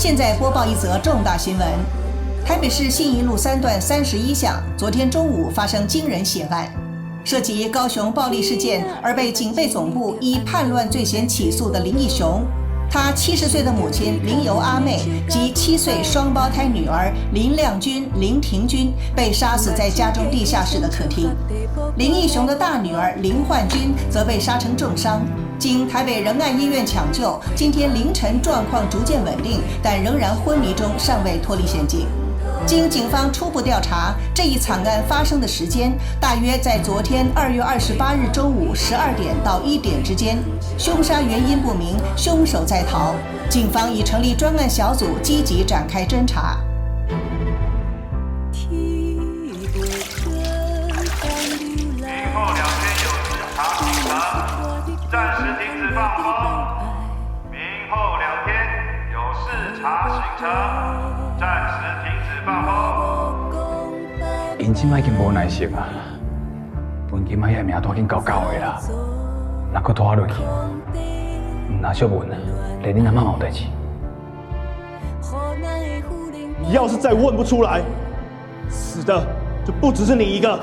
現在播報一則重大新聞：台北市信義路三段31巷，昨天中午發生驚人血案，涉及高雄暴力事件而被警備總部依叛亂罪嫌起訴的林義雄，他70歲的母親林游阿妹及7歲雙胞胎女兒林亮君、林婷君被殺死在家中地下室的客廳。林義雄的大女兒林煥君則被殺成重傷，經台北仁愛醫院搶救，今天凌晨狀況逐漸穩定，但仍然昏迷中，尚未脫離險境。經警方初步調查，這一慘案發生的時間大約在昨天2月28日中午12點到1點之間，兇殺原因不明，兇手在逃。警方已成立專案小組，積極展開偵查。明後兩天有視察行程，暫時停止放風。明後兩天有視察行程，暫時停止放風。𪜶這擺已經無耐性啊，本金仔的名單緊厚厚的啦，若閣拖落去，毋但小文，連恁阿嬤嘛有代誌。你要是再問不出來，死的就不只是你一個。